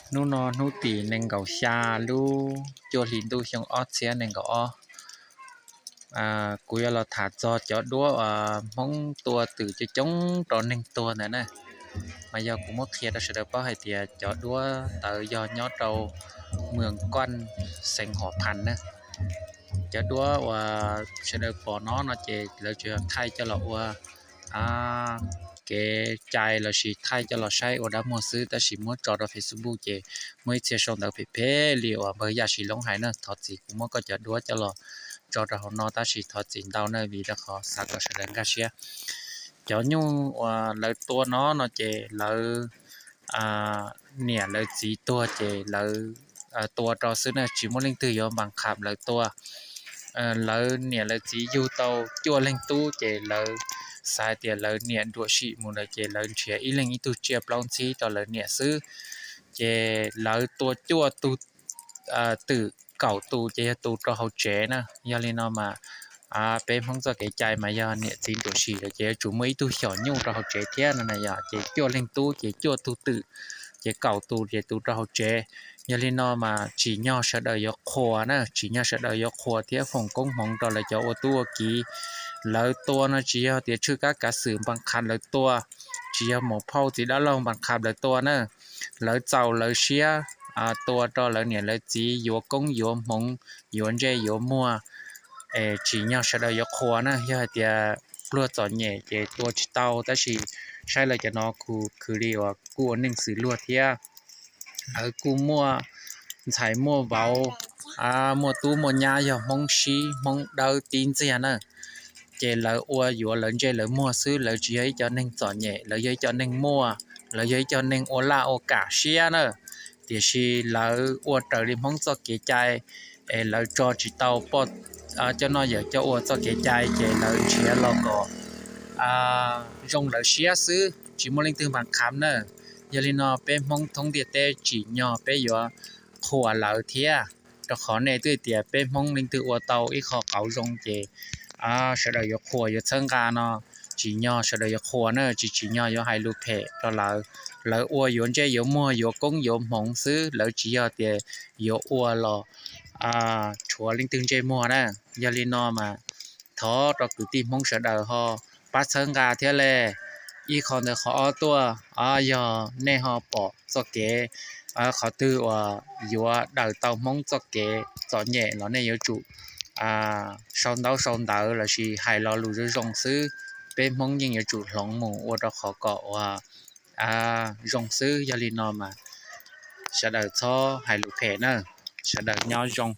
Hnub no hnub tim nees nkaum xya lub cuaj hli ntuj xyoo ob txhiab nees nkaum ob. Kuv yuav los tham txog cov duab uas Hmoob tua twm coob coob rau neeg tuag ntawd na. Mas yog kuv muab qhia rau sawv daws paub hais tias cov duab ntawd yog nyob rau Mws Kaj, xeev Huam Phas na. Cov duab uas sawv daws pom no no ces lawv tsuas yog thaij coj los ua kev cai lossis thaij coj los saib ua dab muag xwb, tab sis muab tso rau Facebook ces muaj ib txhia sau ntawv phem phem li uas npawg Yaj Sis Loob hais na. Thov txim kuv muab koj cov duab coj los tso rau hauv no, tab sis thov txim ntau na vim rau qhov xav kom sawv daws nkag siab. Cov nyuj uas lawv tua no no ces lawv niam lawv txiv tuag ces lawv tua rau xwb na, tsis muaj leej twg yuav npas kham lawv tua. Lawv niam lawv txiv yug tau cuaj leeg tub ces lawv xav tias lawv niam nruam sim mus lawm ces lawv nrhiav ib leeg ib tug tsiaj plaub ntxhib rau lawv niam xwb. Ces lawv tua cuaj tug twm, kaum tus ces yog tus rau hauv tsev na. Yog li no mas peb Hmoob txoj kev cai mas yog niam txiv nruam sim lawm ces yuav tsum muaj ib tug xyom nyuj rau hauv tsev thiab no na yom. Ces cuaj leeg tub ces cuaj tug twm, ces kaum tus ces tus rau hauv tsev. Yog li no mas tsim nyog sawv daws yuav qhuas na, tsim nyog sawv daws yuav qhuas thiab foom koob hmoov rau lawv cov ua tub ua kiv. Lawv tua no tsis yog tias tshwj kab kav xwm npas kham lawv tua, tsis yog maum phauj txiv dab laug npas kham lawv tua na. Lawv txaus lawv siab tua rau lawv niam lawv txiv yuav koob yuav hmoov, yuav ntsej yuav muag. Es tsim nyog sawv daws yuav qhuas na. Yog hais tias pluag txom nyem ces tua tsis tau, tab sis saib lawv cov no kuj khwv li uas kuj ua neej xws luag thiab. Lawv kuj muaj ntxhais muaj vauv, muaj tub muaj nyab yog Hmoob sib Hmoob dawb tib ntxiag na. Ces lawv ua yuav lawv ntsej lawv muag xwb, lawv tsis yog ib co neeg txom nyem, lawv yog ib co neeg muaj, lawv yog ib co neeg ua laj ua kam siab na. Tiam sis lawv ua raws li Hmoob txoj kev cai, es lawv tso tsis tau poj, coj noj yawm coj ua txoj kev cai ces lawv nrhiav los kom zoo lawv siab xwb, tsis muaj leej twg npas kham na. Yog li no peb Hmoob thoob ntiaj teb tsim nyog peb yuav qhuas lawv thiab, rau qhov nej twb tias peb Hmoob leej twg ua tau ib qho qauv zoo ces sawv daws yuav qhuas yuav txhawb nqa no. Tsim nyog sawv daws yuav qhuas na, tsis tsim nyog yuav hais lus phem rau lawv. Lawv ua yuav ntsej yuav muag yuav koob yuav hmoov xwb, lawv tsis yog tias yuav ua los rhuav leej twg ntsej muag na. Yog li no mas thov rau kwv tij Hmoob sawv daws ho pab txhawb nqa thiab le. Ib qho ntawd, qhov ob tuaj, yog nej ho pom txoj kev qhov twg uas yuav daws tau Hmoob txoj kev txom nyem los nej yuav tsum sau ntaub sau ntawv lossis hais lo lus zoo zoo xwb. Peb Hmoob yeej yuav tsum hloov mus ua rau qhov kom uas zoo xwb. Yog li no mas sawv daws txhob hais lus phem na, sawv daws nyob zoo.